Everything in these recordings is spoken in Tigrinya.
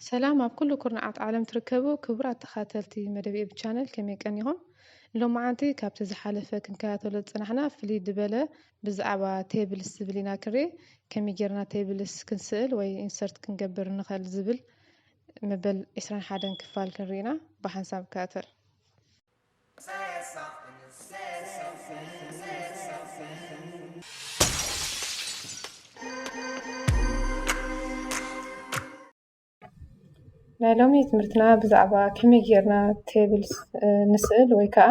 ሰላም ኣብ ኩሉ ኩርናዓት ዓለም ትርከቡ ክቡራት ተኻተልቲ መደብ ኤቢ ቻነል፣ ከመይ ቀኒኹም? ሎማዓንቲ ካብቲ ዝሓለፈ ክንከታተሎ ዝጸናሕና ፍልይ ዝበለ ብዛዕባ ቴብልስ ዝብል ኢና ክንርኢ። ከመይ ጌርና ቴብልስ ክንስእል ወይ ኢንሰርት ክንገብር ንኽእል ዝብል መበል ዕስራን ሓደን ክፋል ክንርኢ ኢና። ብሓንሳብ ንከታተል። ናይ ሎሚ ትምህርትና ብዛዕባ ከመይ ጌርና ቴብልስ ንስእል ወይ ከዓ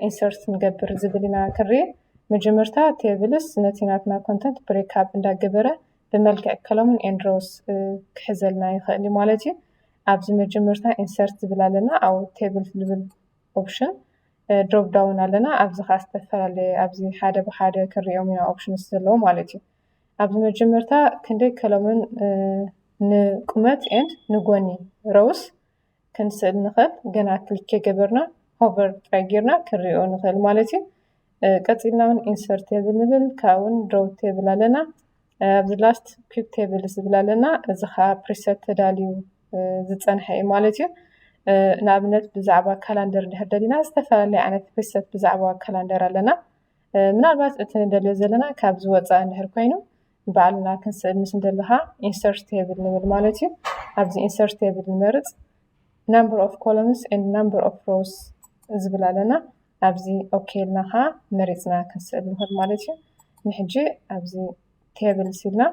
ኢንሰርት ንገብር ዝብል ኢና ክንርኢ። መጀመርታ ቴብልስ ነቲ ናትና ኮንተንት ብሬክኣፕ እንዳገበረ ብመልክዕ ኮለምን ኤንድ ሮውስ ክሕዘልና ይኽእል እዩ ማለት እዩ። ኣብዚ መጀመርታ ኢንሰርት ዝብል ኣለና፣ ኣብ ቴብል ዝብል ኦፕሽን ድሮፕ ዳውን ኣለና። ኣብዚ ከዓ ዝተፈላለየ፣ ኣብዚ ሓደ ብሓደ ክንሪኦም ኢና ኦፕሽንስ ዘለዎ ማለት እዩ። ኣብዚ መጀመርታ ክንደይ ኮለምን ንቁመት ኤንድ ንጎኒ ሮውስ ክንስእል ንኽእል። ገና ክሊክ ከይገበርና ሆቨር ጥራይ ጌርና ክንሪኦ ንኽእል ማለት እዩ። ቀፂልና እውን ኢንሰርት ቴብል ንብል፣ ካብኡ እውን ድሮፕ ቴብል ኣለና። ኣብዚ ላስት ፒቭት ቴብል ዝብል ኣለና። እዚ ከዓ ፕሪሰት ተዳልዩ ዝፀንሐ እዩ ማለት እዩ። ንኣብነት ብዛዕባ ካላንደር እንድሕር ደሊና ዝተፈላለየ ዓይነት ፕሪሰት ብዛዕባ ካላንደር ኣለና። ምናልባት እቲ ንደልዮ ዘለና ካብ ዝወፃእ እንድሕር ኮይኑ ባዕልና ክንስእል ምስ እንደለኻ ኢንሰርት ቴብል ንብል ማለት እዩ። ኣብዚ ኢንሰርት ቴብል ንመርፅ። ናምበር ኦፍ ኮለምስ ኤንድ ናምበር ኦፍ ሮውስ ዝብል ኣለና። ኣብዚ ኦኬ ኢልና ኸዓ መሪፅና ክንስእል ንኽእል ማለት እዩ። ንሕጂ ኣብዚ ቴብልስ ኢልና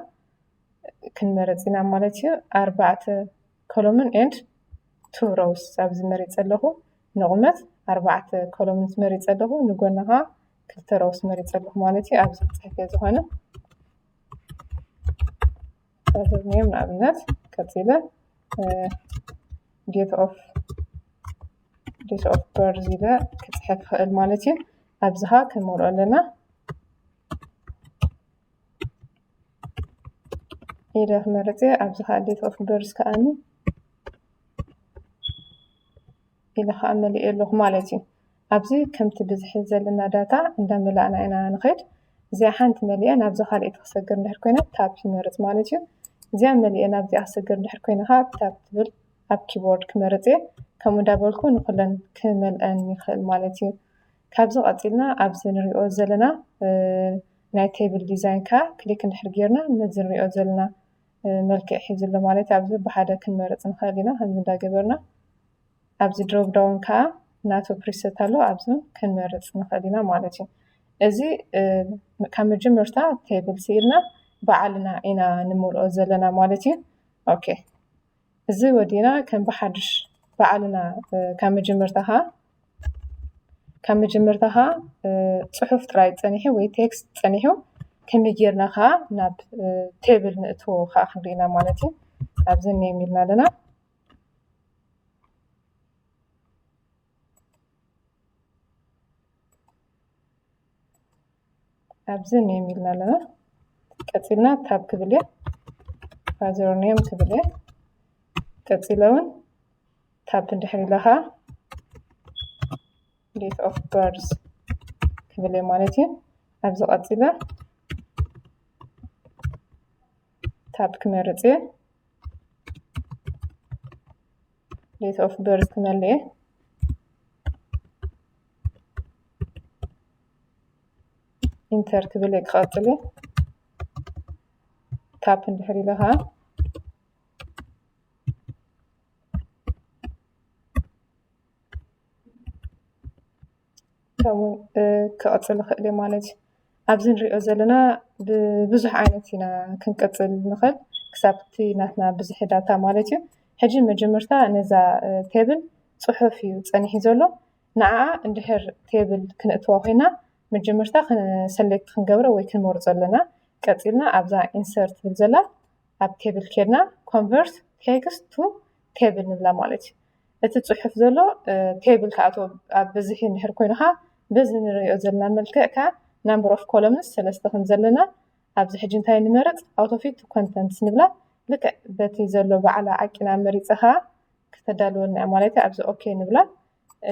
ክንመርፅ ኢና ማለት እዩ። ኣርባዕተ ኮለምን ኤንድ ቱ ሮውስ ኣብዚ መሪፀ ኣለኹ። ንቑመት ኣርባዕተ ኮለምንስ መሪፀ ኣለኹ፣ ንጎና ኸዓ ክልተ ሮውስ መሪፀ ኣለኹ ማለት እዩ። ኣብዚ ክፅሕፍ እየ ዝኾነ ፋዘር ኔም ንኣብነት ቀፂለ ዴት ኦፍ ዴት ኦፍ በርዝ ኢለ ክፅሕፍ ይኽእል ማለት እዩ። ኣብዚ ኸዓ ክንመልኦ ኣለና። ኢለ ክመርፅ እየ። ኣብዚ ከዓ ዴት ኦፍ በርዝ ከዓኒ ኢለ ከዓ መሊኤ ኣለኹ ማለት እዩ። ኣብዚ ከምቲ ብዝሒ ዘለና ዳታ እንዳመላእና ኢና ንኸይድ። እዚኣ ሓንቲ መሊአ ናብዛ ካልኣይቲ ክሰግር እንድሕር ኮይነ ታብ ይመርፅ ማለት እዩ። እዚኣ መሊአ ናብዚኣ ክሰግር እንድሕር ኮይነ ከዓ ታብ ትብል ኣብ ኪቦርድ ክመርፅ እየ። ከምኡ እንዳበልኩ ንኩለን ክመልአን ይኽእል ማለት እዩ። ካብዚ ቀፂልና ኣብዚ ንሪኦ ዘለና ናይ ቴብል ዲዛይን ከዓ ክሊክ እንድሕር ጌርና ነዚ ንሪኦ ዘለና መልክዕ ሒዙ ኣሎ ማለት እዩ። ኣብዚ ብሓደ ክንመርፅ ንኽእል ኢና። ከምዚ እንዳገበርና ኣብዚ ድሮፕ ዳውን ከዓ ናቱ ፕሪሰት ኣሎ፣ ኣብዚ እውን ክንመርፅ ንኽእል ኢና ማለት እዩ። እዚ ካብ መጀመርታ ቴብል ስኢልና ባዕልና ኢና ንምልኦ ዘለና ማለት እዩ። ኦኬ፣ እዚ ወዲና ከም ብሓድሽ ባዕልና ካብ መጀመርታ ከዓ ካብ መጀመርታ ከዓ ፅሑፍ ጥራይ ፀኒሑ ወይ ቴክስት ፀኒሑ ከመይ ጌርና ከዓ ናብ ቴብል ንእትዎ ከዓ ክንርኢ ኢና ማለት እዩ። ኣብዚ ኔም ኢልና ኣለና። ኣብዚ ኔም ኢልና ኣለና። ቀፂልና ታብ ክብል እየ፣ ፋዘር ኔም ክብል እየ። ቀፂለ እውን ታብ እንድሕር ኢለ ከዓ ዴት ኦፍ በርዝ ክብል እየ ማለት እዩ። ኣብዚ ቀፂለ ታብ ክመርፅ እየ። ዴት ኦፍ በርዝ ክመልእ እየ። ኢንተር ክብል እየ ክቐፅል እየ። ታብ እንድሕር ኢለ ከዓ ከምኡ ክቕፅል ይኽእል እዩ ማለት እዩ። ኣብዚ ንሪኦ ዘለና ብብዙሕ ዓይነት ኢና ክንቅፅል ንኽእል ክሳብ እቲ ናትና ብዝሒ ዳታ ማለት እዩ። ሕጂ መጀመርታ ነዛ ቴብል ፅሑፍ እዩ ፀኒሑ ዘሎ። ንዓኣ እንድሕር ቴብል ክነእትዋ ኮይና መጀመርታ ሰሌክት ክንገብሮ ወይ ክንመርፆ ኣለና። ቀፂልና ኣብዛ ኢንሰርት ትብል ዘላ ኣብ ቴብል ኬድና ኮንቨርት ቴክስት ቱ ቴብል ንብላ ማለት እዩ። እቲ ፅሑፍ ዘሎ ቴብል ክኣትዎ ኣብ ብዝሒ እንድሕር ኮይኑ ከዓ በዚ ንሪኦ ዘለና መልክዕ ከዓ ናምበር ኦፍ ኮለምንስ ሰለስተ ከም ዘለና ኣብዚ ሕጂ እንታይ ንመርፅ ኣውቶ ፊት ኮንተንትስ ንብላ። ልክዕ በቲ ዘሎ ባዕላ ዓቂና መሪፀ ከዓ ክተዳልወልና እያ ማለት እዩ። ኣብዚ ኦኬ ንብላ።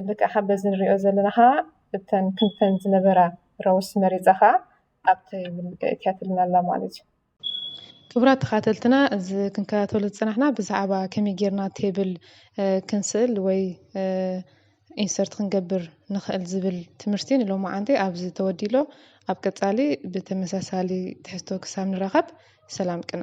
ልክዕ ካብ በዚ ንሪኦ ዘለና ከዓ እተን ክልተን ዝነበራ ሮውስ መሪጻ ከዓ ኣብ ቴብል እትያትልና ኣላ ማለት እዩ። ክቡራት ተኻተልትና፣ እዚ ክንከታተሎ ዝጸናሕና ብዛዕባ ከመይ ጌርና ቴብል ክንስእል ወይ ኢንሰርት ክንገብር ንኽእል ዝብል ትምህርቲ ንሎማዓንቲ ኣብዚ ተወዲሎ። ኣብ ቀጻሊ ብተመሳሳሊ ትሕዝቶ ክሳብ ንራኸብ፣ ሰላም ቅነ።